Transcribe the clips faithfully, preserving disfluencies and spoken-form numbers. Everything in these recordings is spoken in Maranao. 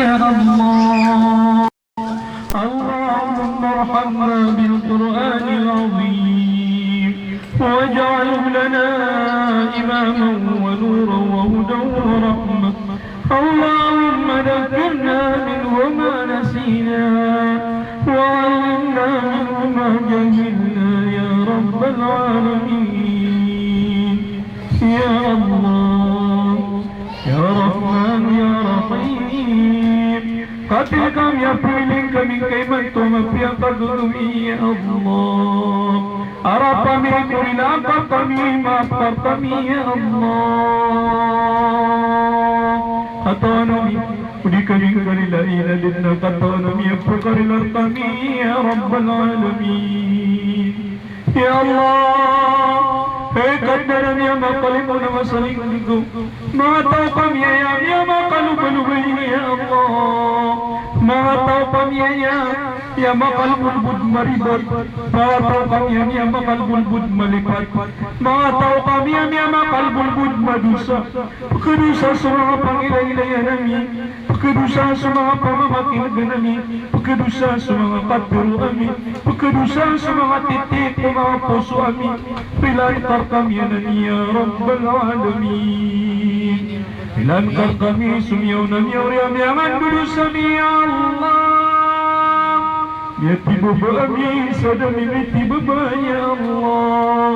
يا الله. اللهم ارحمنا بالقرآن العظيم واجعله لنا إماما ونورا وهدى ورحمة. اللهم ذكرنا منه ما نسينا وعلمنا منه ما جهلنا يا رب العالمين. Ya Allah, ya Rahman, ya Rahim. Katii kami a piliin kami ka imanto a mapiya a kagagawii, ya Allah. Arap ami ko rila ka kami, maap ka kami, ya Allah. Katawan ami o di kami karila, ina den na katawan ami a pkarila kami, ya Rabbal Alamin. Ya Allah, hay Kadnan ami a makalimo na masalinggo. Manga taw kami aya a miyamakalubalubay, ya Allah. Manga taw kami aya a miyamakalbolbod maribat. Manga taw kami a miyamakalbolbod malipat. Manga taw kami a miyamakalbolbod madosa. Pkhadosa so manga pangilaylayan ami, pkhadosa so manga pamamakin'gan ami, pkhadosa so manga katharo ami, pkhadosa so manga titi ko manga poso ami. Rilaan ka rkami anan ya Rabbal Alamin. Rilaan ka rkami so miyaona, miyaori a miyangandodosa ami, ya Allah. Miyatibaba ami sa da mi mitibaba, ya Allah.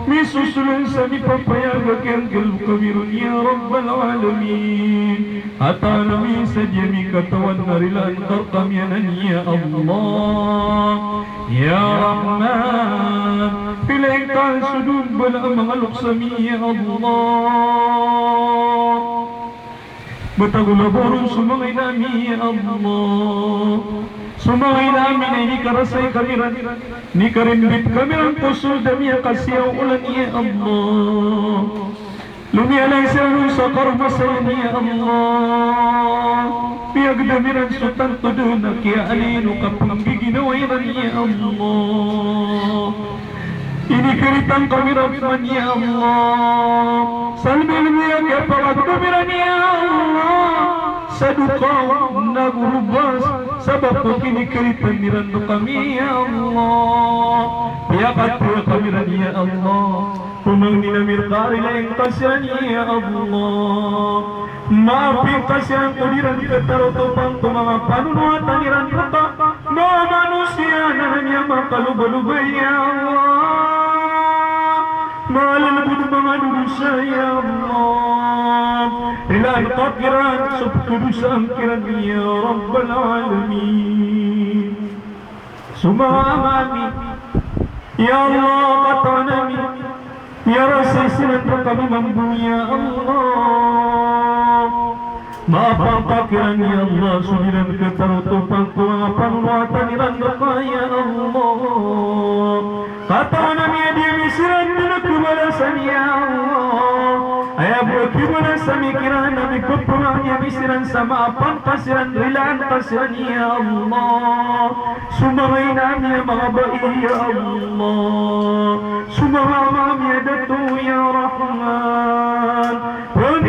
Misosolon sa mipapayag a kiyanggalbk ami ron, ya Rabbal Alamin. Katawan ami sa di ami katawan na rilaan ka rkami anan, ya Allah. Ya Rahman, pilaing ka so dombala a manga loks ami, ya Allah. Btad o labo ron so manga ina ami, ya Allah. So manga ina ami na inikarasay kami ran, inikarimbit kami ran ko sold ami a kasiyaolan, ya Allah. Lomiyalay siran on sa karomasayan, ya Allah. Miyagdam iran so tanto dn a kiyaaliin o kapnggiginawai ran, ya Allah. Inikaritan kami ran man, ya Allah. Sa lbi-lbi a kiyapakagdam iran, ya Allah, sa dokaw na gorobas sabap ko kinikaritan iran rkami, ya Allah. Piyakataya kami ran, ya Allah. Pmangnin ami rka a rilaan ka siran, ya Allah. Maapin ka siran ko di ran khatarotopang ko manga panonowatan iran rka. Manga manosiya anan a miyamakalubalubay, ya Allah. Manga lolobod, manga dodosa, ya Allah. Rilaan ka kiran so pkhodosaan kiran, ya Rabbal Alamin. So manga ama ami, ya Allah, katawan ami, miyarasay siran rkami mambo, ya Allah. Maapa ngka kiran, ya Allah, so di ran khatarotopang ko manga panonowatan iran rka, ya Allah. Katawan ami a di ami siran dn khabalasan, ya Allah. Aya bo a khabalas ami kiran na mipphangni ami siran sa maapa ngka siran, rilaan ka siran, ya Allah. So manga ina ami a manga bai, ya Allah. So manga ama ami a dato, ya Rahman.